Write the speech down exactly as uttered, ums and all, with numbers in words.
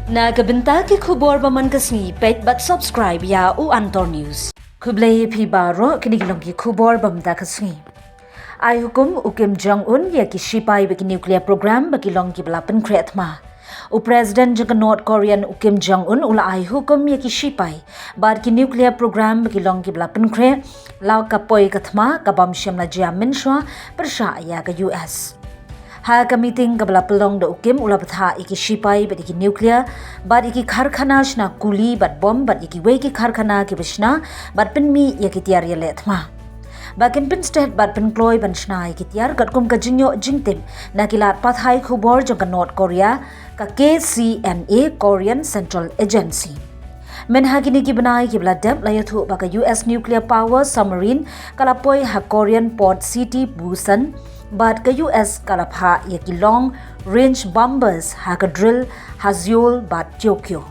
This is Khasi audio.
Na ka bynta ki khubor ba man ka sngi, peit bad subscribe ïa u Antor News. Khublei ïa phi baroh, kine ki long ki khubor ba man ka sngi. Ai hukum u Kim Jong Un ïa ki shipai bad ki nuclear program ba ki long kiba la pynkhreh thma. U President jong ka North Korean u Kim Jong Un u la ai hukum ïa ki shipai bad ki nuclear program ba ki long kiba la pynkhreh la ka poi ka thma, ka bym shym la jia mynshuwa pyrshah ïa ka U S. Ha ka meeting kaba la pynlong da u Kim, u la bthah ïa ki shipai bad ïa ki nuclear bad ïa ki karkhana shna kuli bad bom bad ïa kiwei ki karkhana kiba shna bad pynmih ïa ki tiar ïaleh thma. Ba kin pynstet bad pynkloi ban shna ïa ki tiar katkum ka jingïoh jingtip na ki lad pathai khubor jong ka North Korea, ka K C N A, Korean Central Agency. Mynha kine ki bnai kiba la dep, la ïathuh ba ka U S nuclear power submarine ka la poi ha Korean port city Busan bad ka U S ka la phah ïa ki long range bombers ha ka drill ha Seoul bad Tokyo.